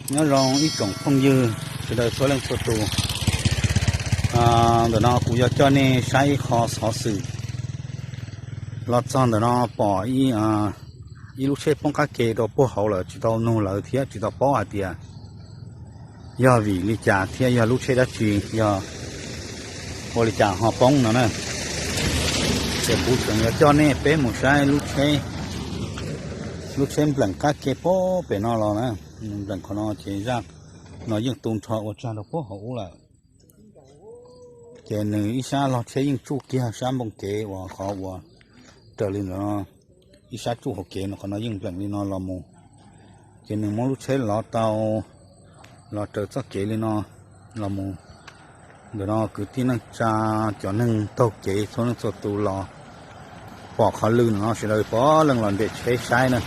Nyob zoo ib tsoom phooj ywg sawv daws txhua leej txhua tus. Ntawm no kuv yuav coj nej saib ib qho xov xwm. Los txog ntawm no pom ib lub tsheb poob qab ke rau puag hauv lawm, tsis tau nug lawv thiab tsis tau paub hais tias yog vim li cas thiab yog lub tsheb dab tsi, yog ua li cas ho poob no na. Ces kuv tseem yuav coj nej peb mus saib lub tsheb npleem qab ke puag pem no los na. Npleem qhov no ces zaj no yeej tu nrho ua tsag rau puag hauv ub lawm. Ces nws ib sab log tsheb yeej tsuj kiag sab npoo kev uas qhov uas raws li ntawm no, ib sab tsuj hauv kev no, qhov no yeej npleem li no los mus. Ces nws muab lub tsheb lov tau, los raws txoj kev li no los mus. Ntawm no kwv tij neej tsa, cov neeg taug kev txhua leej txhua tus los pom qhov lw no sawv daws puav leej los nres tsheb saib na.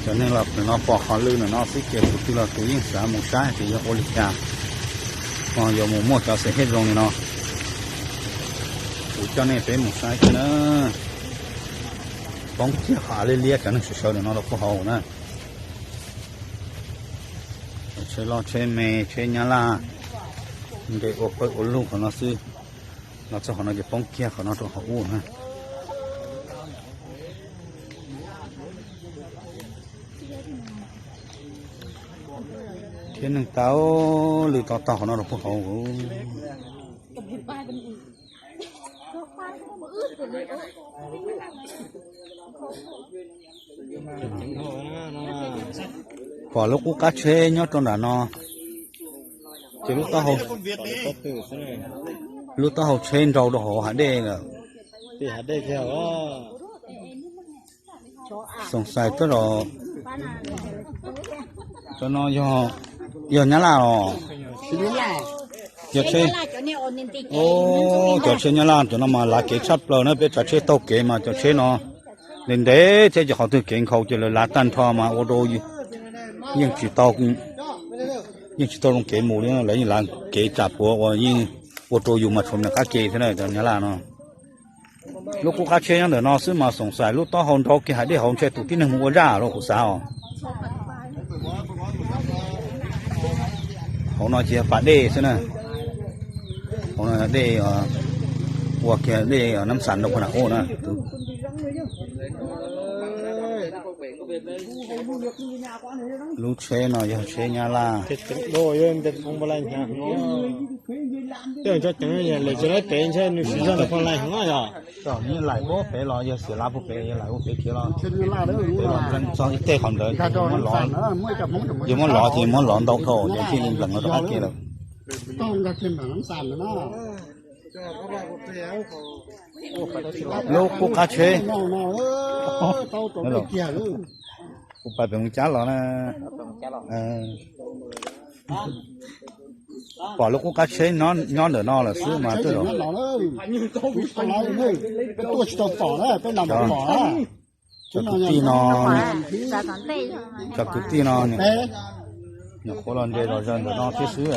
Cov neeg los no pom qhov lw no xwb ces tus twg los tus yeej xav mus saib tias yog ua li cas ho yuav mus muaj cov xam hem zoo li no. Kuv coj nej peb mus saib kiag na. Poob kiag qhov av liab liab, cov neeg sawv sawv ntawm no rau puag hauv na. Tsheb loj tsheb me, tsheb nyab laj nres ua pawg ua lug qhov no xwb. Los txog qhov no ces poob kiag qhov no rau hauv ub na. Thiab neeg tau lw to taug qhov no rau puag hauv. Pom lub qub qab tsheb nyob rau nram no, ces lub taub hau tsheb nrau rau hauv hav dej lawm. Xoom xais coj los, cov no yog nyab laj os. Cov tsheb, cov tsheb nyab laj cov no mas lav kev tshaj plaws na, peb tsav tsheb taug kev mas cov tsheb no ntev ntev thiab ces qhov twg kev nkhaus ces lawv lav tag nrho mas ua rau yeej tsis tau, yeej tsis tau zoo kev mus li, lawv yeej lav kev tsam puav uas yeej ua rau yus mas tshuav nws qab ke thiab na cov nyab laj no. Lub qub qab tsheb nyob ntawm no xwb mas xoom xais lub taub hau nrau kiag hav dej hauv ntshe tus tib neeg mus ua zaj los kuv xav os. Hauv no ces yog pas dej xwb na. Hauv no dej, ua kiag dej nab xas rau puag nram ub na. Lub tsheb no yog tsheb nyab laj. Yeej laim puag pem los yog xiam lav puag pem, yog laim puag pem khiav los peb los ntseeg txog ib teg qhov ntawd, yog muab lov ces muab lov ntau dhau ces thiaj li nplees los rov qab ke lawm. Lub qub qab tsheb, kuv pais pem mus cab los na. Pom lub qub qab tsheb nyob ntawm no lawm xwb mas twb los. Cov kwv tij no, cov kwv tij no nyuam qhuav los nres zom zaws ntawm no thiab xwb.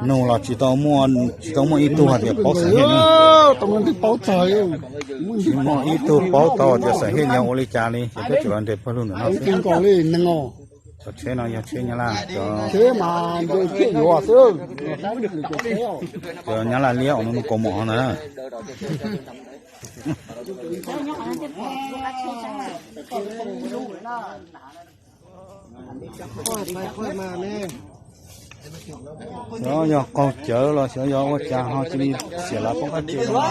Nug los tsis tau muaj, tsis tau muaj ib tug hais tias paub xam hem ne. Tsis muaj ib tug paub tau tias xam hem yog ua li cas li ces peb tsuas los nres pawg lug ntawm no xwb. Cov tsheb no yog tsheb nyab laj, cov nyab laj liab uas nws kaus mom na. Xyov yog qaug cawv los xyov yog ua cas ho cia li xiam lav poob qab ke no.